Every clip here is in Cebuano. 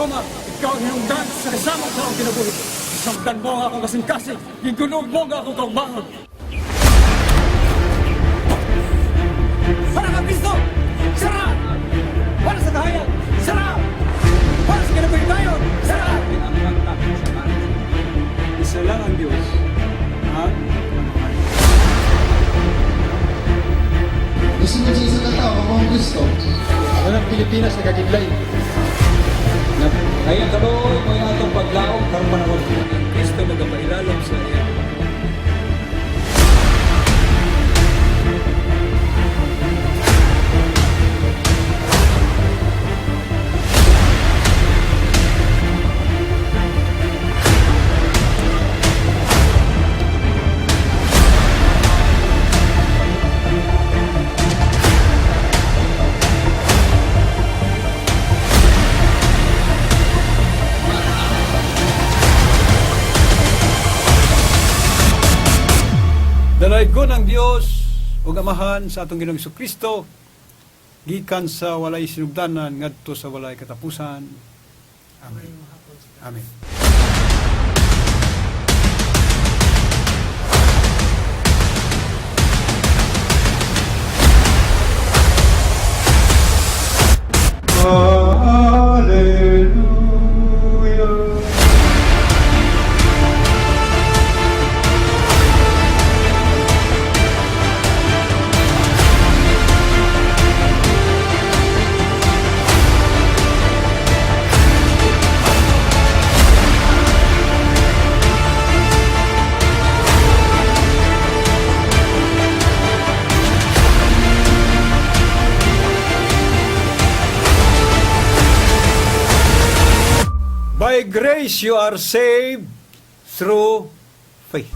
Roma, ikaw ang hinungdan sa kasamang sa akong kinabuhi. Gisamtan mo ang akong kasing-kasing, gigunog mo ang akong kaugmaon. Para ka Kristo! Sara! Para sa kahayag! Sara! Para sa kinabuhi tayo! Sara! Isa lang ang Diyos, ang Amahan. Gusto mo sa isang katao, ang Kristo. Walang Pilipinas nagkakidlay. Ay ang kaluoy mo yung atong paglaom karong panahon. Ang Kristo nagapailalom sa iya. Dalaygon ang Dios ug Amahan sa atong Ginoong Kristo gikan sa walay sinugdanan ngadto sa walay katapusan. Amen. Amen. Hallelujah. By grace you are saved through faith.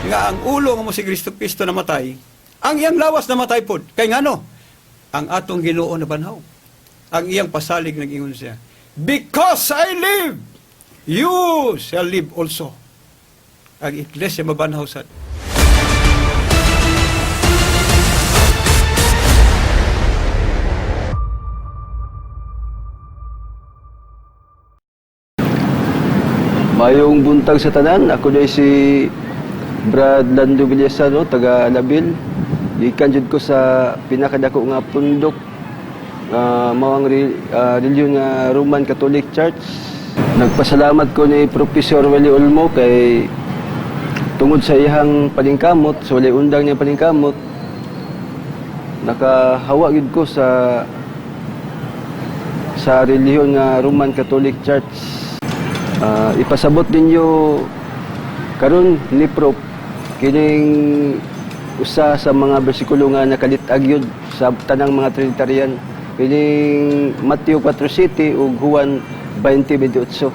Nga ang ulo nga mo si Kristo Kristo namatay, ang iyang lawas namatay pod. Kay ngano? Ang atong Ginoo na banhaw. Ang iyang pasalig nag-ingon siya. Because I live, you shall live also. Ang iglesia mabanhaw sad. Mayong buntag sa tanan, ako day si Brad Lando Villasano, taga Labil. Gikan jud ko sa pinakadako nga pundok mao ang relihiyon nga Roman Catholic Church. Nagpasalamat ko ni Professor Willie Olmo kay tungod sa iyang paningkamot, sa walay undang niya paningkamot, nakahawa gyud ko sa relihiyon nga Roman Catholic Church. Ipasabot ninyo karon ni Prof kining usa sa mga bersikulo nga nakalit-ag yun sa tanang mga Trinitarian, kining Mateo 4:7 ug Juan 20:28.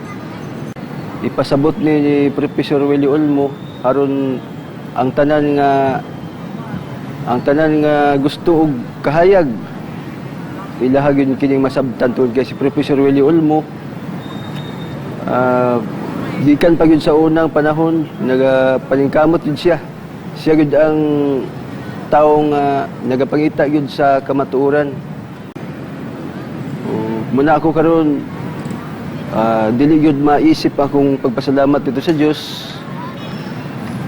Ipasabot ni Professor Willie Olmo aron ang tanan nga gusto og kahayag, ilaha gyud kining masabtan tungod kay si Professor Willie Olmo, gikan pa gyud sa unang panahon nagapaningkamot gyud siya. Siya gyud ang taong nagapangita gyud sa kamatuoran. Muna ako karon, dili gyud maisip akong pagpasalamat dito sa Dios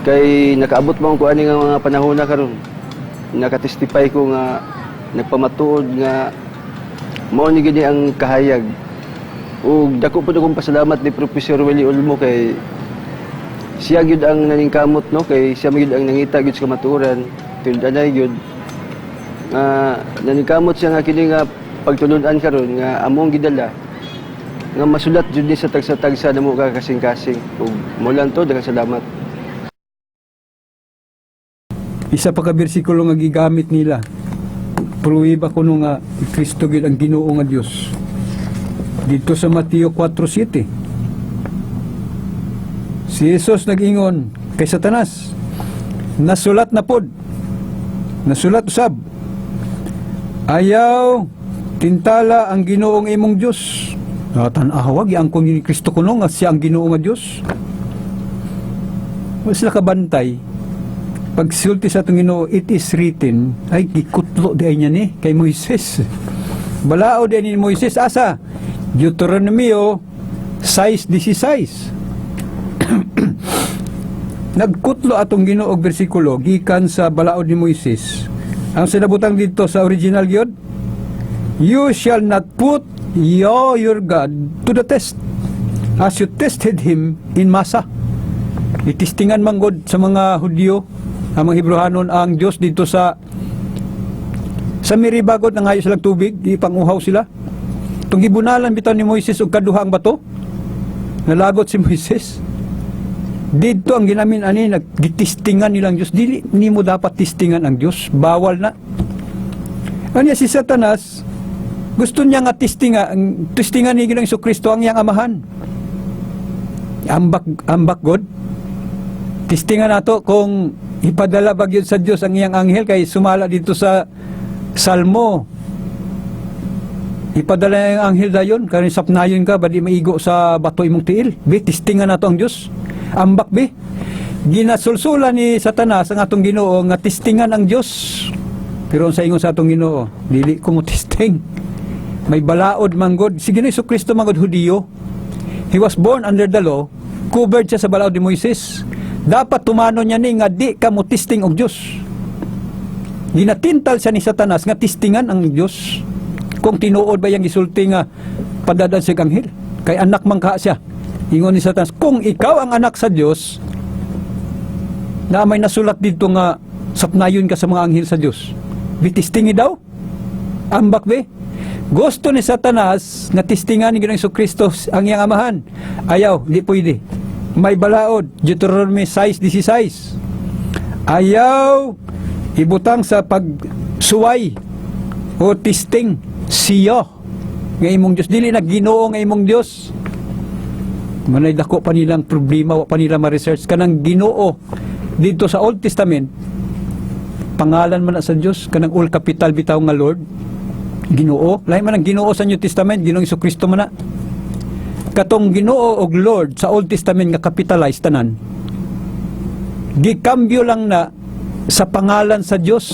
kay nakaabot man ko ani nga mga panahon na karon. Nakatestify ko nga nagpamatuod nga mao ni gyud ni ang kahayag. Ug dako pud akong pasalamat ni Professor Willie Olmo kay siya gyud ang naningkamot, no, kay siya man gyud ang nangita gyud sa kamatuoran tinud anay gyud nga naningkamot siya nga kini nga pagtulun-an karon nga among gidala nga masulat jud ni sa tagsa-tagsa namo ka kasing-kasing. Ug mo lang to, daghang salamat. Isa pa ka bersikulo nga gigamit nila. Pruiba kuno nga Kristo gyud ang Ginoo nga Dios. Dito sa Mateo 4:7. Si Jesus nag-ingon kay Satanas, "Nasulat na pod. Nasulat usab. Ayaw tintala ang Ginoong imong Dios." Tan-awa giangkon ni Kristo kuno nga siya ang Ginoo nga Dios. Wala sila kabantay. Pagsulti sa atong Ginoo, "It is written," ay gikutlo di ay niya ni kay Moises. Balaod di ni Moises asa? Deuteronomio 6:16. Nagkutlo atong Ginoo og bersikulo gikan sa balaod ni Moises. Ang sinabutang dito sa original gyud, "You shall not put Yah your God to the test as you tested him in Massa." Itistingan manggod sa mga Hudyo, ang mga Hebrehanon, ang Diyos dito sa Meriba god, nangayo silang tubig, di panguhaw sila. Tung gibunalan bitaw ni Moises og kaduha ang bato, nalagot si Moises. Dito ang ginamin ani naggitistingan nilang Diyos. Dili nimo dapat tistingan ang Diyos. Bawal na. Anya si Satanas, gusto niya nga tistinga, ang tistingan ni Ginoong Kristo ang iyang amahan. Ambak ambak God. Tistingan nato kung ipadala ba gyud sa Dios ang iyang anghel, kay sumala dito sa Salmo. Ipadala niya ang anghel dayon kay sapnayon ka badi maigo sa bato imong tiil. Be, tistingan nato ang Dios. Ambak be. Ginasulsula ni Satanas ang atong Ginoo nga tistingan ang Dios. Pero sa ingon sa atong Ginoo, "Dili ko mo testing." May balaod manggod. Si Ginoo Kristo manggod Hudiyo. He was born under the law. Covered siya sa balaod ni Moises. Dapat tumano niya ni nga di ka mo testing og Dios. Ginatintal siya ni Satanas nga testingan ang Dios. Kung tinuod ba yang gisulti nga padadan siya anghel. Kay anak man ka siya. Ingon ni Satanas, "Kung ikaw ang anak sa Dios, na may nasulat dito nga sapnayon ka sa mga anghel sa Dios. Bitistingi daw." Ambak be. Gusto ni Satanas nga tistingan ni Ginoong Kristo ang iyang amahan. Ayaw, di pwede. May balaod, Deuteronomy 6:16. Ayaw ibutang sa pagsuway o testing siya nga imong Diyos. Dili na Ginoo nga imong Diyos. Manay dako pa nilang problema, wa pa nila ma-research kanang Ginoo dito sa Old Testament. Pangalan man na sa Diyos, kanang all capital bitaw nga Lord, Ginoo. Lahi man ang Ginoo sa New Testament, Ginoong Kristo man na. Katong Ginoo og Lord sa Old Testament nga capitalized tanan, gikambyo lang na sa pangalan sa Dios.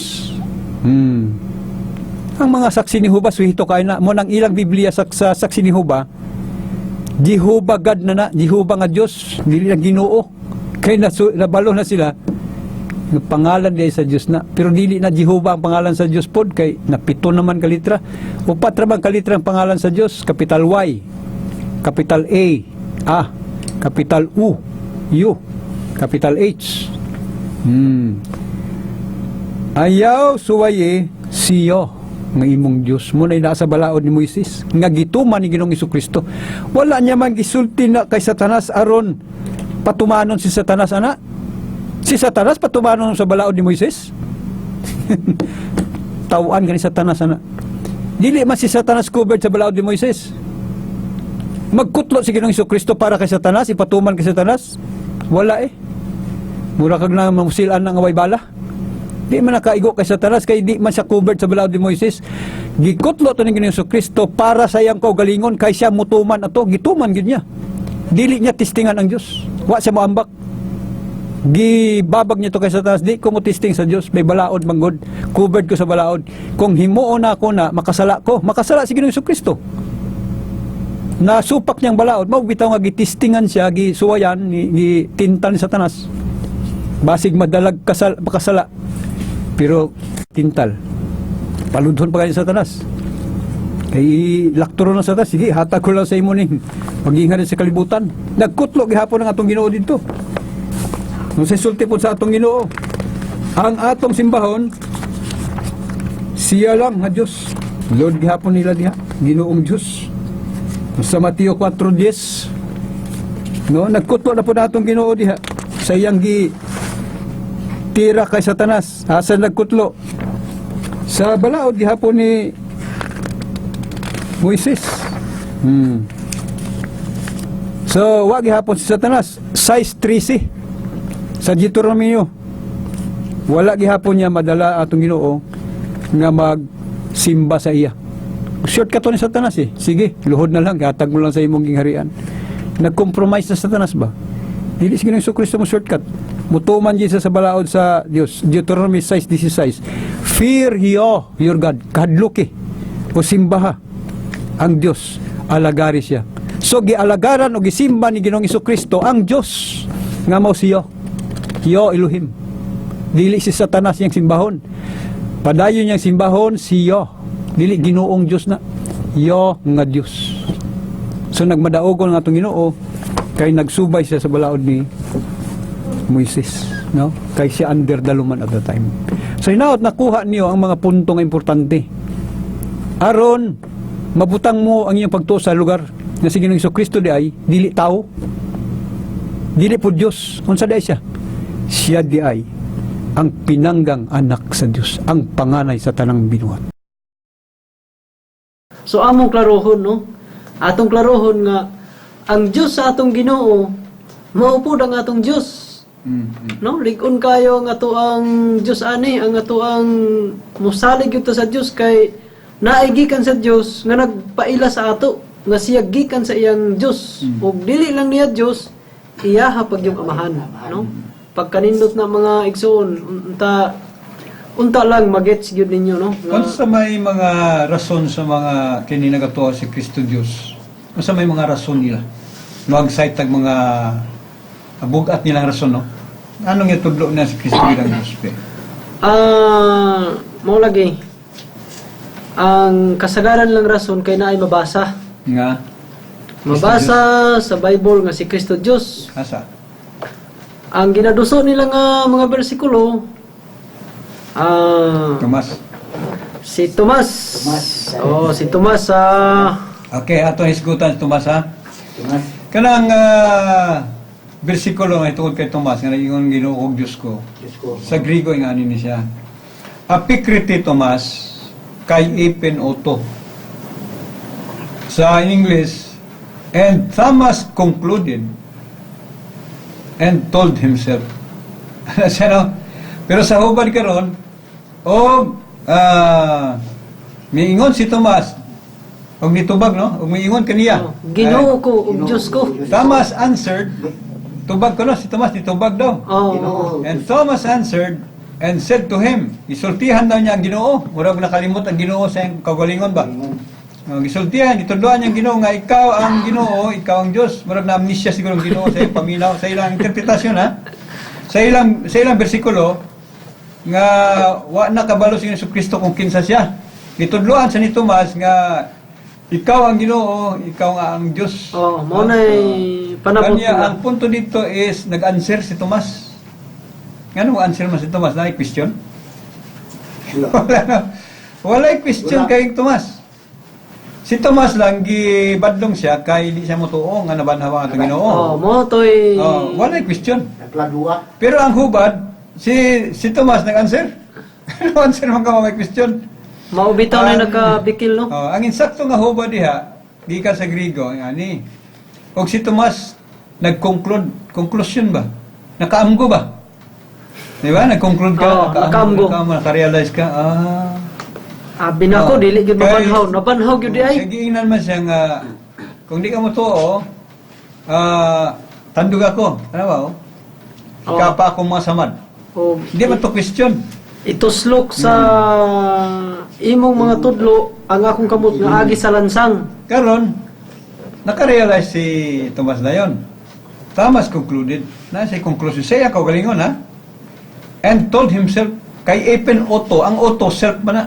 Ang mga Saksi ni Huba, suhito kay na mo nang ilang Biblia sa Saksi ni Huba, Jehovah God na na, Jehovah nga Dios, dili na Ginoo. Kay nabalo na sila yung pangalan diay sa Dios na. Pero dili na Jehovah ang pangalan sa Dios pod kay napito naman ka litra. Upat ra man ka litra ang pangalan sa Dios, capital Y, capital A, A, capital U, U, capital H. Ayaw suwaye siyo nga imong Dios mo na sa balaod ni Moises nga gituman ni Ginoong Kristo. Wala niya man gisulti na kay Satanas aron patumanon si Satanas ana. Si Satanas patumanon sa balaod ni Moises. Tawaan kani Satanas ana. Dili man si Satanas covered sa balaod ni Moises. Magkutlo si Ginoong Kristo para kay Satanas, ipatuman kay Satanas. Wala eh. Mura kag na mamusilan ng away bala. Di man nakaigo kay Satanas kay di man siya covered sa balaod ni Moises. Gikutlo to ni Ginoong Kristo para sa iyang kaugalingon kay siya mutuman ato, gituman gyud niya. Dili niya testingan ang Dios. Wa siya moambak. Gibabag niya to kay Satanas, "Di ko mo testing sa Dios, may balaod man gud. Covered ko sa balaod. Kung himuon na ako na, makasala ko." Makasala si Ginoong Kristo. Nasupak niyang balaod, mao bitaw nga gitistingan siya, gisuwayan, gitintal ni Satanas. Basig madalag kasal, makasala. Pero tintal. Paludhon pa kayo sa Satanas. Kay laktoro na sa Satanas, "Sige, hatag ko lang sa imo ning maginghan sa kalibutan." Nagkutlo gihapon ang atong Ginoo dito. Nung sa sulti po sa atong Ginoo, ang atong simbahon, siya lang nga Diyos. Lord gihapon nila diha, Ginoong Diyos. Sa Mateo 4:10, no, nagkutlo na po na atong Ginoo diha sa iyang gi tira kay Satanas. Asa nagkutlo? Sa balaod gihapon ni Moises. So, wa gihapon si Satanas, 6:13 sa Deuteronomio. Wala gihapon niya madala atong Ginoo nga magsimba sa iya. Shortcut to ni Satanas eh. Sige, luhod na lang, gatag mo lang sa imong gingharian. Nag-compromise na Satanas ba? Dili sige ng Kristo mo shortcut. Mutuman siya sa balaod sa Dios. Deuteronomy 6:16. Fear yo your God. Kahadlok eh. O simbaha ang Dios, alagari siya. So gialagaran o gisimba ni Ginoong Kristo ang Dios nga mao siya. Yo Elohim. Dili si Satanas niyang simbahon. Padayon niyang simbahon si Yo. Dili Ginoong Dios na. Yo nga Dios. So nagmadaogon ang atong Ginoo kay nagsubay siya sa balaod ni Moises, no? Kay siya under the law man at the time. So hinaot nakuha niyo ang mga punto nga importante. Aron mabutang mo ang iyong pagtuo sa lugar nga si Ginoong Kristo di ay dili tao. Dili po Dios. Unsa di ay siya? Siya di ay ang pinanggang anak sa Dios, ang panganay sa tanang binuhat. So among klarohon, no? Atong klarohon nga ang Dios sa atong Ginoo mao pud ang atong Dios. No, lig-on kayo ang ato ang Dios ani, ang ato ang mosalig gyud ta sa Dios kay naay gikan sa Dios nga nagpaila sa ato nga siya gikan sa iyang Dios. Ug dili lang niya Dios, iyaha pag yung amahan, no? Pagkanindot na mga igsoon, unta unta lang magets gyud ninyo, no? Nga, Unsa may mga rason sa mga kini nagatuo si Kristo Dios? Unsa may mga rason nila? Mag-cite tag mga bugat nilang rason, no? Anong itudlo na si Kristo bilang Dios? Pe? Ah, mao lagi. Ang kasagaran lang rason kay naay mabasa. Nga Mabasa sa Bible nga si Kristo Dios. asa? Ang ginaduso nila nga mga bersikulo, Tomas. si Tomas. Oh, si Tomas sa Okay, ato hisgutan si Tomas, ha? Kanang bersikulo nga tungod kay Tomas nga nag-ingon, "Ginoo kog Dios ko." Sa Grigo nga ani ni siya. Apikrite Tomas kai ipen auto. Sa English, "And Thomas concluded and told himself." Siya, no? Pero sa hubad karon, og miingon si Tomas og nitubag, no? Og miingon kaniya. Oh, "Ginoo ko ug Dios ko." Thomas answered, tubag ko, no, si Tomas nitubag daw. Oh. "And Thomas answered and said to him," isultihan daw niya ang Ginoo. Murag nakalimot ang Ginoo sa iyang kagalingon ba? Oh, gisultihan, gitudloan niya ang Ginoo nga ikaw ang Ginoo, ikaw ang Dios. Murag na amnesia siguro ang Ginoo sa iyang paminaw, sa ilang interpretasyon, ha. Sa ilang bersikulo nga wa na kabalo si Hesus Kristo kung kinsa siya. Gitudloan sa ni Tomas nga ikaw ang Ginoo, ikaw nga ang Dios. Oh, mao nay panabot Kanya, nila. ang punto dito is nag-answer si Tomas. Ngano answer man si Tomas? Na question? Wala na. Wala question kay Tomas. Si Tomas lang gibadlong siya kay di siya motuo nga nabanhaw ang atong Ginoo. Oh, mo toy Oh, wala question. Nagladua. Pero ang hubad, si si Tomas nag-answer. Ano answer man ka may question? Mao bitaw na nakabikil, no? Oh, ang insakto nga hubad diha gikan sa Grigo ani. Og si Tomas nag-conclude, conclusion ba? Nakaamgo ba? Di ba? Nag-conclude ka, Oo, nakaamgo. nakaamgo, naka-realize ka, ah. Abi nako, Oh. dili gyud mabanhaw, nabanhaw gyud di ay. Kay giingnan man siya nga kung di ka mo tuo, tandog ako. Ano ba? Oh? Oo. Ikapa akong mga samad. Oh, Hindi man to question. Ituslok sa imong mga tudlo ang akong kamot nga agi sa lansang. Karon, nakarealize si Tomas na yon. Thomas concluded, na siya conclusion, siya kaugalingon, ha? "And told himself," kay epen auto, ang auto, self man na.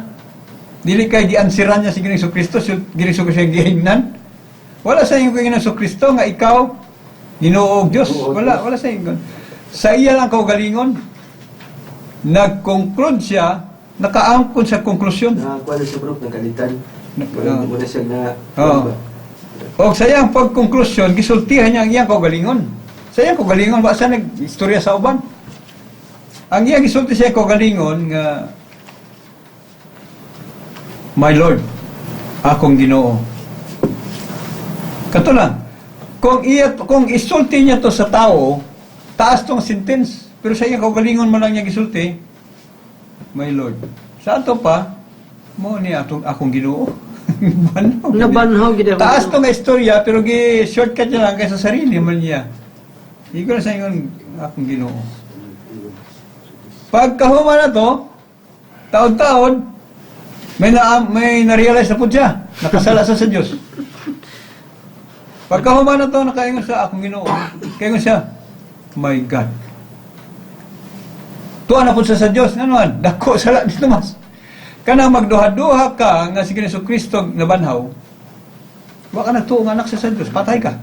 Dili kay giansiran niya si Ginoong Kristo, si Ginoong Kristo siya gihingnan. Wala sa inyo kay Ginoong Kristo nga ikaw, Ginoo og Dios. Wala, wala sa inyo. Sa iya lang kaugalingon, nag-conclude siya, nakaangkon sa konklusyon. Nakakuha na siya, bro, ng kalitan. Oo. Wala siya na. Oo. O sa iyang pagkonklusyon, gisultihan niya ang iyang kaugalingon. Sa iyang kaugalingon, wa siya nag-istorya sa uban. Ang iyang gisulti sa iyang kaugalingon nga, "My Lord, akong Ginoo." Kato lang, kung isulti niya to sa tao, taas tong sentence. Pero sa iya kaugalingon man lang niya gisulti, "My Lord." Sa ato pa, mo ni atong akong Ginoo. Banhaw. Nabanhaw gid ako. Taas to nga istorya pero gi shortcut niya lang kaysa sarili man niya. Igo na sa ingon akong Ginoo. Pagkahuman na to, taon-taon, may na-realize na po siya. Nakasala siya sa Diyos. Pagkahuman na to, nakaingon sa akong Ginoo. Kaingon siya, "My God." Tuwa na po siya sa Diyos. Nga naman, dako sala ni Tomas. Kanang magduha-duha ka nga si Kristo Kristo nabanhaw, wa ka nagtuo nga anak siya sa Diyos, patay ka.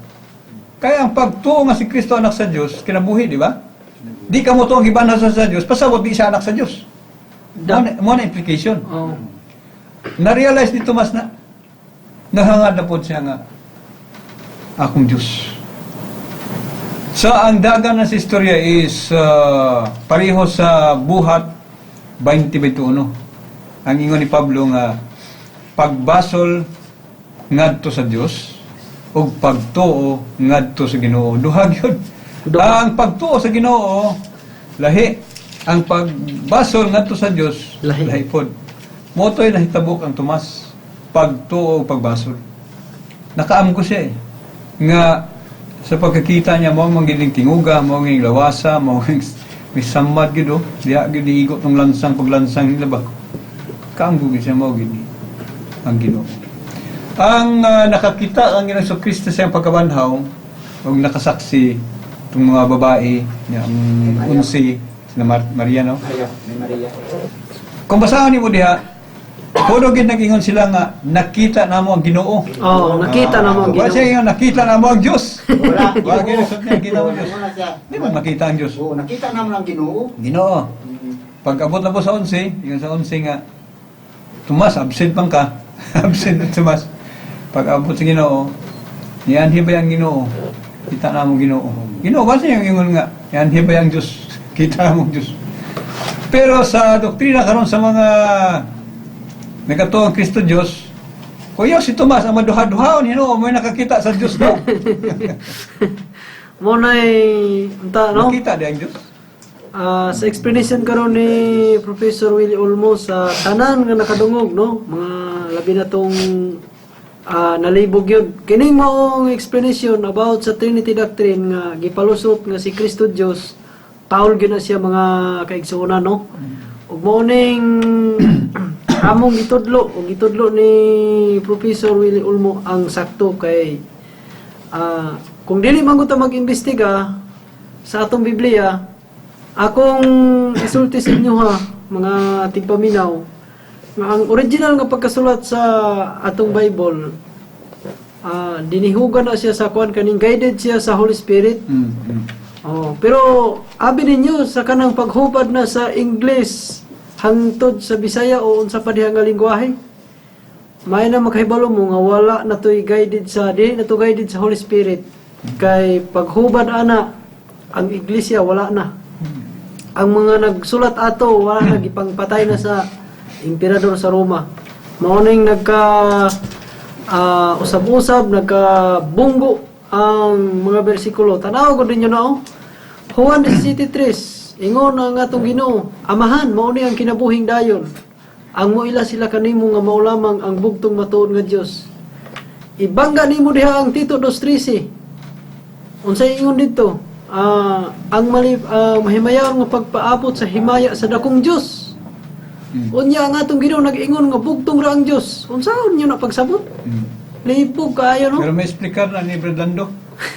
Kaya ang pagtuo nga si Kristo anak sa Diyos, kinabuhi, di ba? Di ka mo tuong gibanhaw sa Diyos, pasabot di siya anak sa Diyos. Mo na implication. Na-realize ni Tomas na nahangad na po siya nga akong Diyos. So, ang dagan na sa istorya is pareho sa Buhat 20:21. Ang ingon ni Pablo nga pagbasol ngadto sa Dios ug pagtuo ngadto sa Ginoo. Duha gyud. Duha. Ang pagtuo sa Ginoo lahi, ang pagbasol ngadto sa Dios Lahi. lahi pod. Mao to'y nahitabok ang Tomas, pagtuo ug pagbasol. Nakaamgo siya eh. Nga sa pagkakita niya mo mang gining tinguga, mo gining lawasa, mo gining may samad gid oh. Diha gid igot tong lansang paglansang nila ba. Kaamgo gid siya mao gid ni ang Ginoo. Ang nakakita ang Ginoong Kristo sa iyang pagkabanhaw ug nakasaksi itong mga babae niya, ang 11 sina Maria, no. Maria, may Maria. Kung basahan nimo diha, puro gid nag-ingon sila nga nakita namo ang Ginoo. Oh, nakita na mo ang Wala Ginoo. siya ingon, nakita namo ang Diyos. Wala. Wala gyud niya, nakita mo ang Diyos. Wala siya. Di ba makita ang Diyos? Oo, nakita naman ang Ginoo. Ginoo. Pag abot na po sa 11, ingon sa 11 nga, "Tomas, absent man ka." Absent na Tomas. Pag abot sa Ginoo, "Nianhi ba ang Ginoo? Kita na mo Ginoo." Ginoo ba siya yung ingon nga, "Nianhi ba ang Diyos? Kita na mo ang Diyos." Pero sa doktrina karon sa mga nagatuo ang Kristo Diyos, kuya si Tomas ang maduha-duhaon, Ginoo, may nakakita sa Diyos daw. Mo nay unta, no? Nakita di ang Diyos. Ah, sa explanation karon ni Professor Willie Olmo sa tanan nga nakadungog, no, mga labi na tong nalibog yun kining maong explanation about sa Trinity doctrine nga gipalusot nga si Kristo Dios, Paul gyud na siya, mga kaigsuonan, no? Ug mao ning among gitudlo ug gitudlo ni Professor Willie Olmo ang sakto kay kung dili man gud ta mag-imbestiga sa atong Biblia, akong isulti sa inyo ha, mga tigpaminaw, nga ang original nga pagkasulat sa atong Bible, dinihugan na siya sa kuan kaning guided siya sa Holy Spirit. Oh, pero abi ninyo sa kanang paghubad na sa English hangtod sa Bisaya o unsa pa diha nga lingwahe, may na makahibalo mo nga wala na to'y guided sa dili na to guided sa Holy Spirit kay paghubad ana ang iglesia wala na ang mga nagsulat ato, wala na, gipangpatay na sa emperador sa Roma. Mao ning nagka usab-usab, nagka bunggo ang mga bersikulo. Tanaw ko ninyo na oh. Juan 17:3, ingon ang atong Ginoo, "Amahan, mao ni ang kinabuhing dayon. Ang moila sila kanimo nga mao lamang ang bugtong matuod nga Dios." Ibangga nimo diha ang Tito 2:13. Unsay ingon didto? Ang mali mahimayaon nga pagpaabot sa himaya sa dakong Dios. Unya ang atong Ginoo nag-ingon nga bugtong ra ang Dios. Unsaon niyo na pagsabot? Libog kaayo, no? Pero may explicar na ni Brad Lando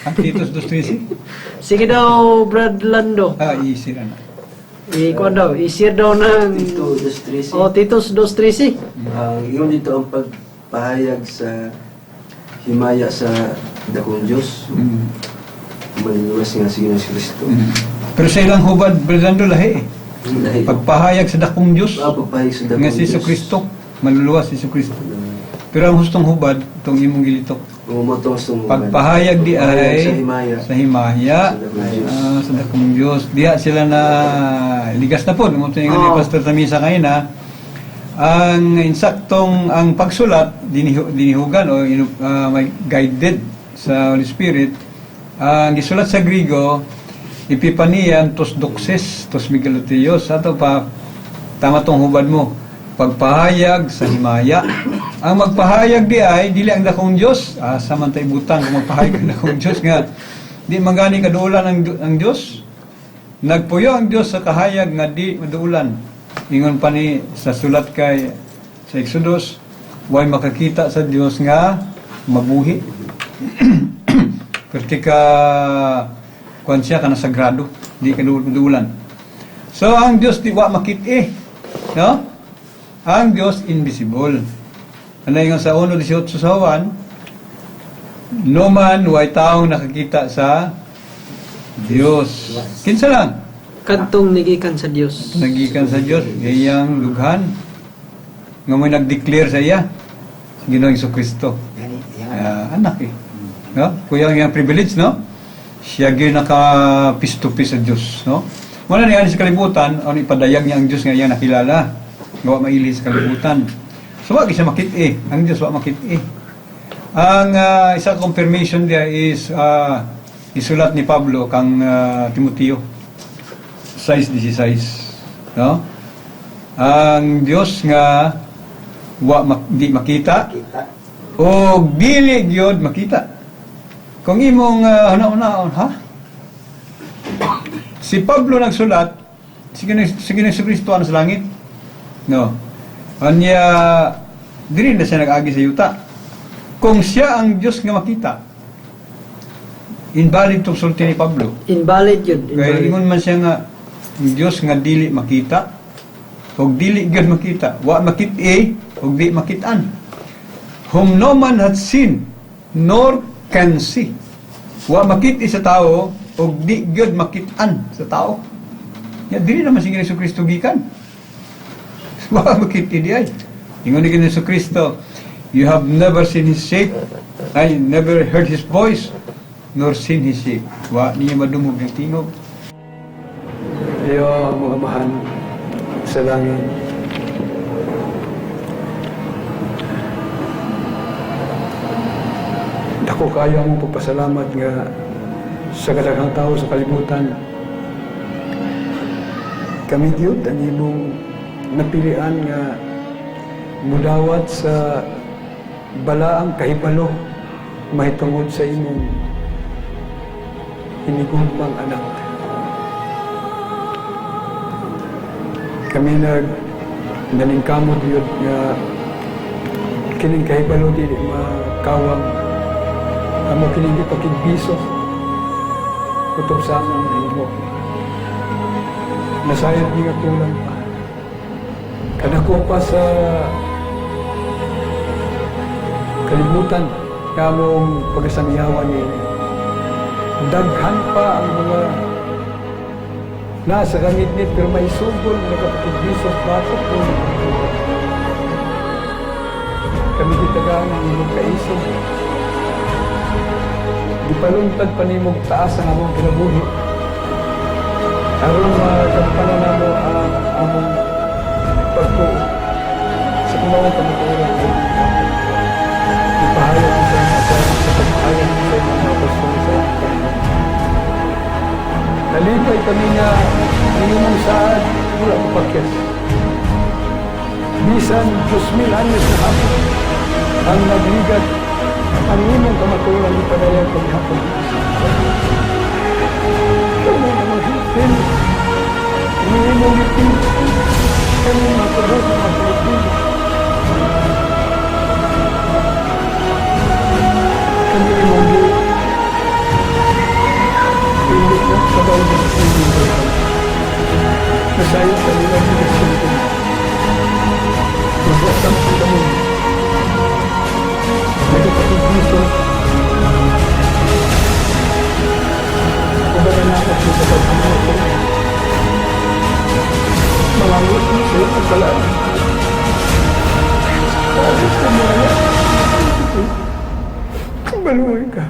ang Titus 2.13. Sige daw, Brad Lando. Ah, easy na na. I-kuan daw, i-share daw ng Tito 2.13. Oh, Titus 2:13. Ang ingon dito ang pagpahayag sa himaya sa dakong Diyos, maluluwas nga si Ginoong Kristo. Pero sa ilang hubad, Brad Lando, lahi eh. Dahil Pagpahayag sa dakong Diyos, pagpahayag sa dakong nga si Diyos. Kristo, maluluwas si Kristo. Pero ang hustong hubad, itong imong gilitok. Umutong sumuban. Pagpahayag di Pagpahayag ay sa himaya. sa himaya, Sa dakong Diyos. Sa dakong Diyos. Diha sila na ligas na po. Mo ni Pastor Tamisa ngayon na ang insaktong ang pagsulat dinihugan o may guided sa sa Holy Spirit. Ang gisulat sa Grigo, epipanian tos doxes tos megalotheos. Ato pa, tama tong hubad mo. Pagpahayag sa himaya. Ang magpahayag di ay dili ang dakong Dios. Asa man tay butang kung magpahayag ang dakong Dios nga di man gani kaduolan ang Dios. Nagpuyo ang Dios sa kahayag nga di maduolan. Ingon pa ni sa sulat kay sa Exodus, way makakita sa Dios nga mabuhi. Perti ka kuan siya kana sagrado, di ka duulan. So ang Dios di wa makit-i. No? Ang Dios invisible. Ano yung sa 1:18 sa Juan, no man way taong nakakita sa Dios. Kinsa lang? Kadtong nigikan sa Dios. Nagikan sa Dios, iyang dughan. Nga mo'y nag-declare sa iya, sa Ginoong Kristo. Ah, anak eh. No? Kuya ang iyang privilege, no? Siya gyud nakapistupi sa Dios, no? Wala niya sa kalibutan, ano ipadayag niya ang Dios nga iyang nakilala. Nga wa maili sa kalibutan. So wa gyud siya makit-i. Ang Dios wa makit-i. Ang isa confirmation diya is isulat ni Pablo kang Timoteo 6:16, no? Ang Dios nga wa di makita o dili gyud makita. Kung imong huna-hunaon, ha? Si Pablo nagsulat, sige na si Kristo ano sa langit. No. Anya diri na siya nag-agi sa yuta. Kung siya ang Dios nga makita, invalid tong sulti ni Pablo. Invalid yun. Kaya Invalid. ingon man siya nga ang Dios nga dili makita ug dili gyud makita, wa makit-i ug di makit-an. Whom no man hath seen nor can see. Wa makit-i sa tao ug di gyud makit-an sa tao. Ya dili naman si Jesu Kristo gikan. Wa makit-i di ay. Ingon ni Jesu Kristo, you have never seen his shape, I never heard his voice, nor seen his shape. Wa niya madungog ang tingog. Iyo ang Amahan sa langit. Dako kayo ang pagpasalamat nga sa kadaghang tao sa kalibutan. Kami gyud ang imong napilian nga mudawat sa balaang kahibalo mahitungod sa imong hinigugmang anak. Kami nag naningkamot yun nga kining kahibalo dili makawang amo kining gipakigbiso kutob sa among nahimo. Nasayod ni nga kulang pa. Kadako pa sa kalibutan nga among pagasamyawan niini. Daghan pa ang mga nasa kangitngit pero may sugol na nagkapakigbiso batok po. Kami gitagaan ang imong kaisog. Gipaluntad pa nimong taas ang among kinabuhi. Aron magampanan namo ang among pagtuo sa kumawang kamatuoran ay ipahayag mo sa mga sa pagpahayag mo sa mga apostol sa Panginoon. Nalipay kami nga ang imong saad wala mapakyas. Bisan 2,000 anyos na hapon ang nagligat ang imong kamatuoran ipadayag paghapon. Kami ang hilpin, imong ngipin, kami matubos ng mga Pilipino. Kami imong pili na sa bawang ng imong buhay. Nasayod kami ng direksyon. Magwasang po kami. Nagkapatid-biso. Kumbaga na ako sa paghahanap ko. Mangangot mo sa iyong pagbalaan. Alis na mo na. Maluhay ka.